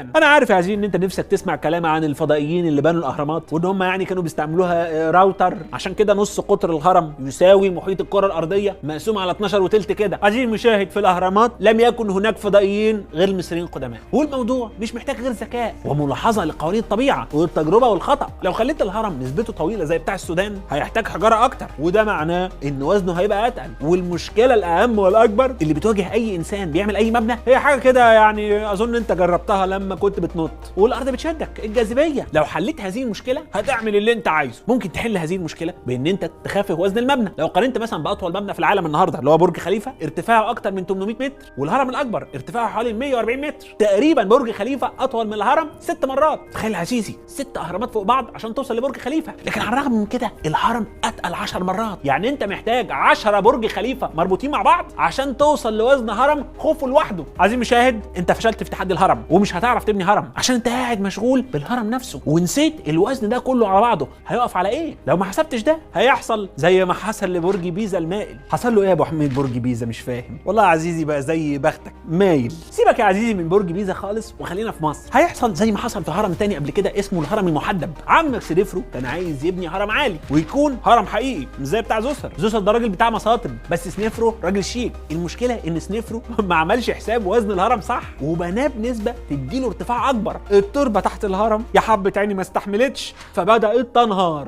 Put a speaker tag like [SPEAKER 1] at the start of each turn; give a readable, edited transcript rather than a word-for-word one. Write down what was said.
[SPEAKER 1] انا عارف يا عزيزي ان انت نفسك تسمع كلام عن الفضائيين اللي بنوا الاهرامات، وان هم يعني كانوا بيستعملوها راوتر، عشان كده نص قطر الهرم يساوي محيط الكره الارضية مقسوم على 12 وتلت كده. عزيزي المشاهد، في الاهرامات لم يكن هناك فضائيين غير المصريين القدماء، والموضوع مش محتاج غير ذكاء وملاحظة لقوانين الطبيعة والتجربة والخطا. لو خليت الهرم نسبته طويلة زي بتاع السودان هيحتاج حجارة اكتر، وده معناه ان وزنه هيبقى اتقل. والمشكلة الاهم والاكبر اللي بتواجه اي انسان بيعمل اي مبنى هي حاجة كده يعني اظن انت جربتها لما كنت بتنط والارض بتشدك، الجاذبية. لو حليت هذه المشكلة هتعمل اللي انت عايزه. ممكن تحل هذه المشكلة بان انت تخفف وزن المبنى. لو قارنت مثلا باطول مبنى في العالم النهارده اللي هو برج خليفة، ارتفاعه اكتر من 800 متر، والهرم الاكبر ارتفاعه حوالي 140 متر تقريبا. برج خليفة اطول من الهرم 6 مرات. تخيل يا عزيزي 6 اهرامات فوق بعض عشان توصل لبرج خليفة. لكن على الرغم من كده الهرم اتقل 10 مرات، يعني انت محتاج 10 برج خليفة مربوطين مع بعض عشان توصل لوزن هرم خوفو لوحده. عزيزي المشاهد، انت فشلت في تحدي الهرم ومش هتعرف تبني هرم عشان انت قاعد مشغول بالهرم نفسه ونسيت الوزن ده كله على بعضه هيقف على ايه. لو ما حسبتش ده هيحصل زي ما حصل لبرج بيزا المائل. حصل له ايه يا ابو حميد برج بيزا؟ مش فاهم والله يا عزيزي، بقى زي بختك مايل. سيبك يا عزيزي من برج بيزا خالص وخلينا في مصر. هيحصل زي ما حصل في هرم تاني قبل كده اسمه الهرم المحدب. عمك سنفرو كان عايز يبني هرم عالي ويكون هرم حقيقي مش زي بتاع زوسر. زوسر ده راجل بتاع مصاطب، بس سنفرو راجل شيك. المشكلة ان سنفرو ما عملش حساب وزن الهرم صح وبناه بنسبة تديله ارتفاع اكبر. التربة تحت الهرم يا حبه عيني ما استحملتش فبدات تنهار.